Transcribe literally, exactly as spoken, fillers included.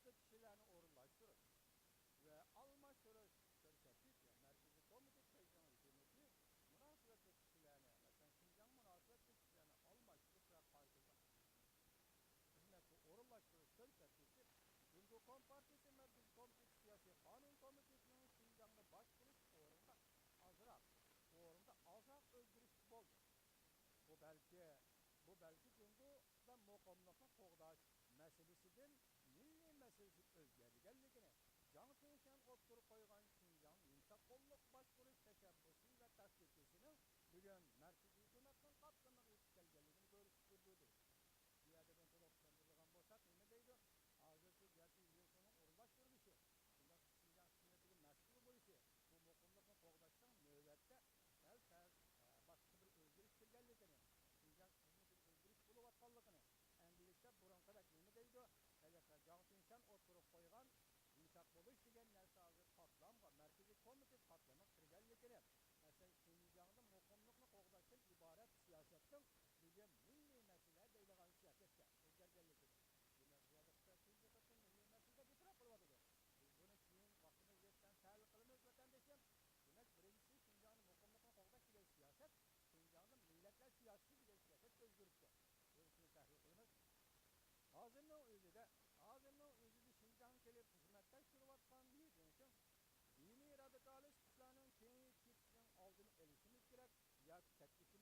مۇناسىۋەتلىك كىشىلەرنى ئورۇنلاشتۇرۇش ۋە ئالماشتۇرۇش كۆرسەتكۈچ ۋە مەركىزىي كومىتېت بېيجىڭ ھۆكۈمىتى مۇناسىۋەتلىك كىشىلەرنى، مەسىلەن، شىنجاڭ مۇناسىۋەتلىك كىشىلەرنى ئالماشتۇرۇش ۋە قايتۇرۇش خىزمەتكە ئورۇنلاشتۇرۇش كۆرسەتكۈچى، جۇڭگو كومپارتىيىسى مەركىزىي كومىتېتى سىياسىي قانۇن كومىتېتىنىڭ شىنجاڭنى باشقۇرۇش ئورنىدا ئازراق، ئورنىدا ئازراق ئۆزگىرىش بولدى. بۇ بەلكى، بۇ بەلكى جۇڭگودا مۇقىملىقنى قوغداش مەسىلىسىدىن مىللىي مەسىلىسىگە ئۆزگەرگەنلىكىنى، جاڭ تىڭشيەن ئوتتۇرىغا قويغان شىنجاڭ يۇمشاق قوللۇق باشقۇرۇش تەشەببۇسى ۋە تاكتىكىسىنىڭ بۈگۈن مەركىزىي ھۆكۈمەتنىڭ قاتلىمىغا يېتىپ كەلگەنلىكىنى كۆرسىتىپ تۇردى. بۇ يەردە بۇنى تولۇق چۈشەندۈرىدىغان بولساق، نېمە دەيدۇ؟ ھازىرقى گەرچە ليۇ خېنىڭ ئورۇنلاشتۇرۇلۇشى، شۇنداق شىنجاڭ ھۆكۈمىتىگە مەسئۇل بولۇشى، بۇ مۇقىملىقنى قوغداشنىڭ نۆۋەتتە سەل-پەل، ئە، باشقىچە بىر ئۆزگىرىش كىرگەنلىكىنى، شىنجاڭ خىزمىتىدە ئۆزگىرىش بولۇۋاتقانلىقىنى ئەنگلىشتە بۇرۇنقىدەك نېمە دەيدۇ؟ ھېلىقى جاڭ تىڭشيەن ئوتتۇرىغا قويغان يۇمشاق بولۇش دېگەن نەرسە ھازىر قاتلامغا، مەركىزىي كومىتېت قاتلىمىغا كىرگەنلىكىنى، مەسىلەن، شىنجاڭدا مۇقىملىقنى قوغداشتىن ئىبارەت سىياسەتنىڭ بۈگۈن مىللىي مەسىلە دەيدىغان سىياسەتكە ئۆزگەرگەنلىكىنى، دېمەك، بۇ يەردە تۇنجى قېتىم مىللىي مەسىلە دەپ ئېتىراپ قىلىۋاتىدۇ. بىز بۇنى كېيىن ۋاقتىمىز يەتكەن تەھلىل قىلىمىز، ۋەتەندىشىم. دېمەك، بىرىنچىسى، شىنجاڭدا مۇقىملىقنى قوغداش دېگەن سىياسەت شىنجاڭدا مىللەتلەر سىياسىتى دېگەن سىياسەتكە ئۆزگىرىپتۇ. بۇنىڭ ئۈستىدە تەھلىل قىلىمىز. ھازىرنىڭ ئۆزىدە، ھازىرنىڭ ئۆزىدە شىنجاڭغا كېلىپ خىزمەتداش تۇرۇۋاتقان ليۇ جېڭشىڭ دىنىي رادىكالىست كۈچلەرنىڭ كېڭىيىپ كېتىشىنىڭ ئالدىنى ئېلىشىمىز كېرەك ياكى چەتكە